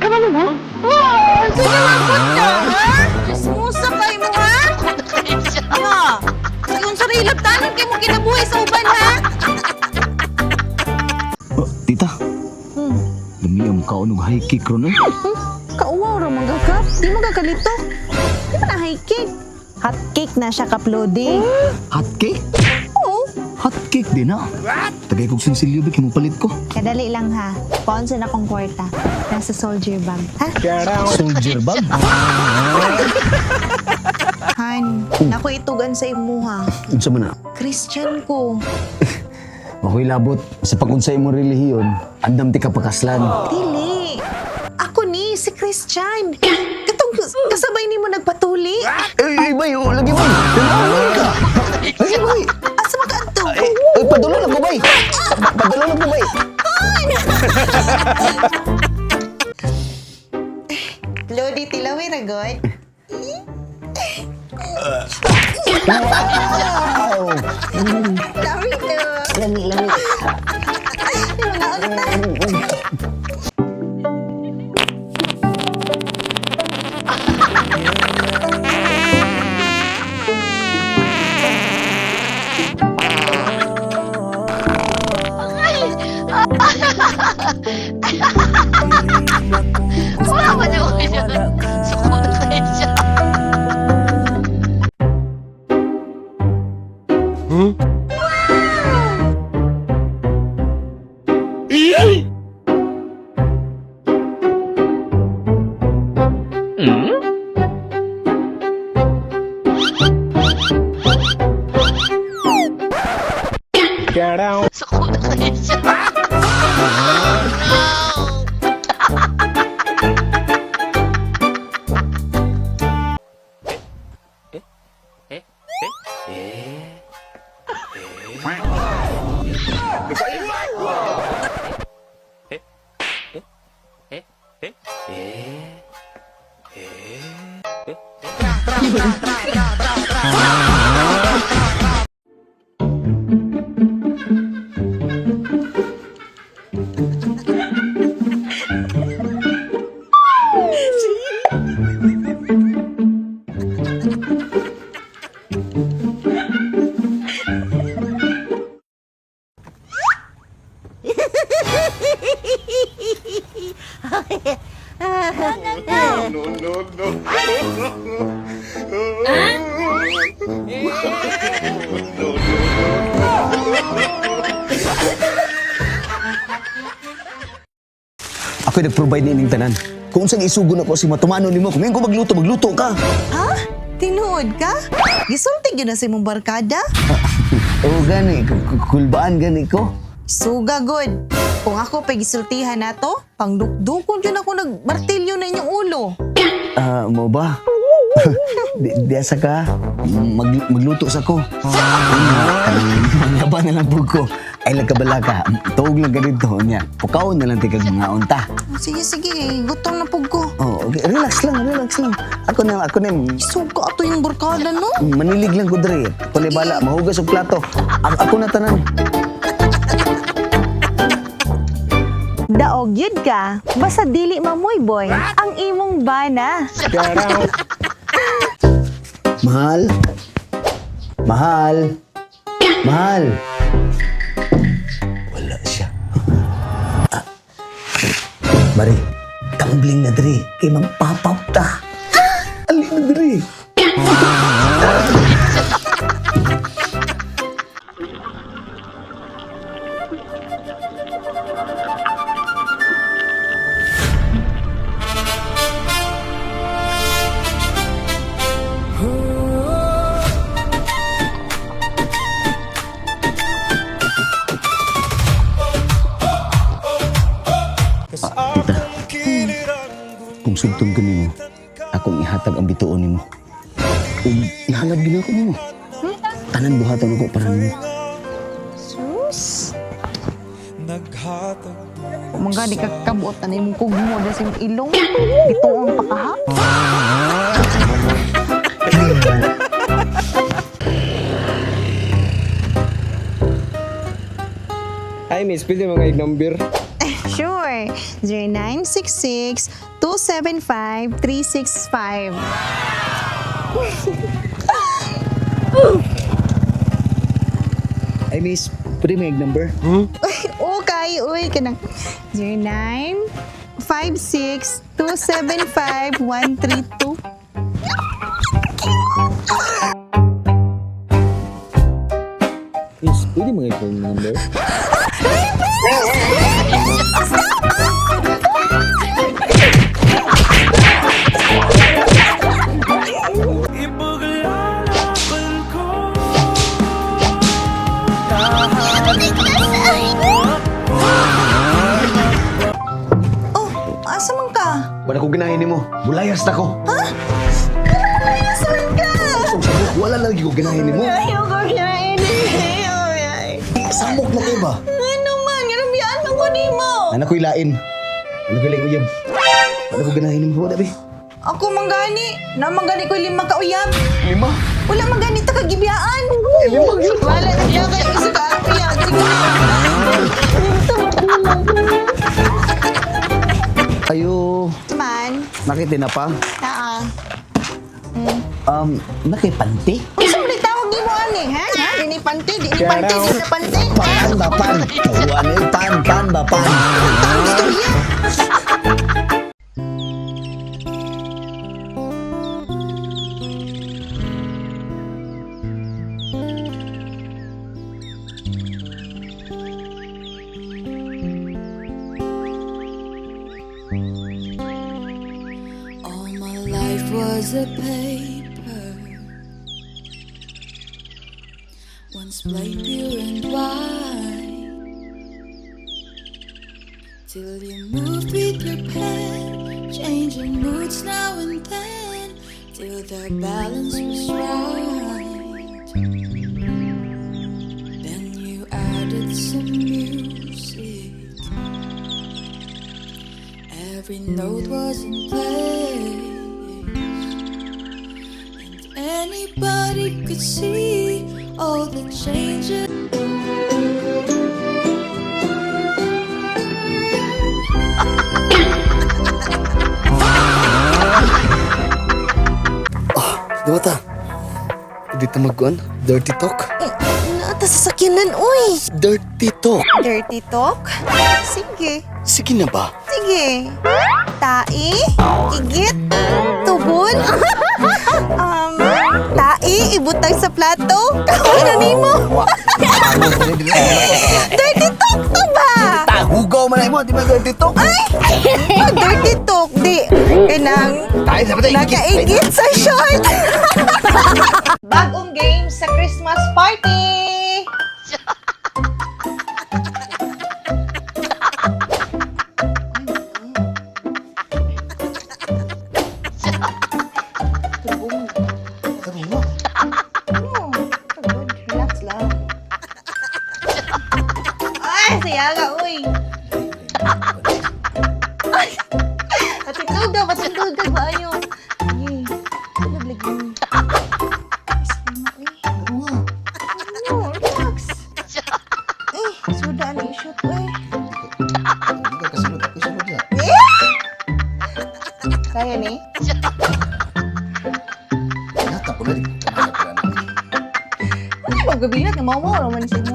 Kabalo mo? Oh, sige lang na, ha? Chismosa kay mo, ha? Ha? Sagon sa rilap, tanan kay mo kinabuhi sa uban, ha? Oh, tita. Lami ang kaon og high kick ron eh. Kauwaw ra man ka. Di mo kakalito. Di ba na high cake? Hot cake na siya kaplodi. Hot cake? Oo. Hot cake din ah. Tagay kog sinsilyo ba kay palit ko. Kadali lang ha. Paon sa na akong kwarta. Nasa soldier bag. Ha? Soldier bag. Han, nako itugan sa imuha. Unsa man na? Christian ko. Makoy labot sa pagunsa imong relihiyon, andam ti kapakaslan. Dili. Ako ni, si Christian. Katong kasabay nimo nagpatuli. Ay, ay, bay, oh, lagi bay. Lagi ka. Lagi bay. Asa makaadto? Ay, ay, padulong na ko bay. Padulong na ko bay. Lodi, tilawin na, God. Wow! Lami to. Lami, lami. Mga ulit. Wala man yung kanya. Suko na kayo siya. Suko na kayo siya. No! Ako nag-provide nining tanan. Kung unsang isugo na ko si matumano nimo, kung ko magluto, magluto ka. Ha? Tinuod ka? Gisulti gyud na sa imong barkada? Oo gani, kulbaan gani ko. Suga good. Kung ako pa gisultihan nato, pangdukdukon yun ako nagmartilyo na inyong ulo. Ah, mo ba? Di asa ka? Magluto sa ko. Manglaba na lang po ko. Ay, nagkabala ka. Tuog lang ka dito. Nya, pukaon na lang tigag mga unta. Sige, sige, gutom na pug ko. Oh, okay. Relax lang, relax lang. Ako na. Suga ato yung barkada, no? Manilig lang ko dre. Ako na bala, mahugas og plato. Ako na tanan. Daog yun ka, basta dili mamoy boy, ang imong bana. Mahal. Mahal. Mahal. Wala siya. Ah. Mari, tumbling na dre. Kay magpapap ta. Ali na dre. Tita, kung sugtong ko nimo, akong ihatag ang bituon nimo. Ug ihalad gid ako nimo. Tanan buhaton ako para nimo. Sus. Mga di ka kabuot na imong kugmo na sa imong ilong. Bituon pa ka ha? Ay, miss, pwede mga number. Sure. number. 0966-275-365. Ay, miss, pwede may number? Okay, uy, kanang 0956-275-132. Miss, pwede mga phone number? Oh, asa man ka? Wala ko ganahin nimo. Bulayas na ko. Asa man ka? Wala lagi ko ganahin nimo. Ayaw ko kinain. Ay, Samok na kayo ba? Ano man, ganun biyaan man ko nimo. Anak ko'y lain. Anak ko'y lain uyab. Wala ko ganahin nimo. Wala, be. Ako man gani, naman gani ko lima ka uyab. Lima? Wala man gani ta kagibiyaan. Lima yun. Wala na siya kayo isa ka uyab. Sige na. Ayo, Man, nakita na pa? naa. Nakipanti? Unsa man tawag nimo ani, ha? Ha? Dini panty, dini panty, dini panty. Pan ba pan? Tawa na pan, pan ba pan? Tawag istorya. All my life was a paper, once played pure and white, till you moved with your pen, changing moods now and then, till the balance was right. Then you added some music. Every note was in place, and anybody could see all the changes. Di ba ta? Pwede ta magkuhan? Dirty talk? Naata sa sakyanan, uy. Dirty talk? Dirty talk? Sige. Sige na ba? Sige. Tai, igit, tubon. Tai, ibutang sa plato. Ano nimo? Dirty talk to ba? Tahugaw man mo, di ba dirty talk? Ay! Dirty talk, di. Kanang Tayo sa patay. nakaigit sa short. Bagong game sa Christmas party! Sabi mo. Oh, good. Relax lang. Ay, siyaga, uy. Ay, patintog daw, patintog daw. Maayo. Sige, tulog lagi. Ay, sige, uy. Ano, relax. Eh, suda na i-shoot, uy. Hindi ka kasunod. Ako sunod na. Kaya ni? Nata po na. Ano ba gabi na? Kamawa, raman sa mo.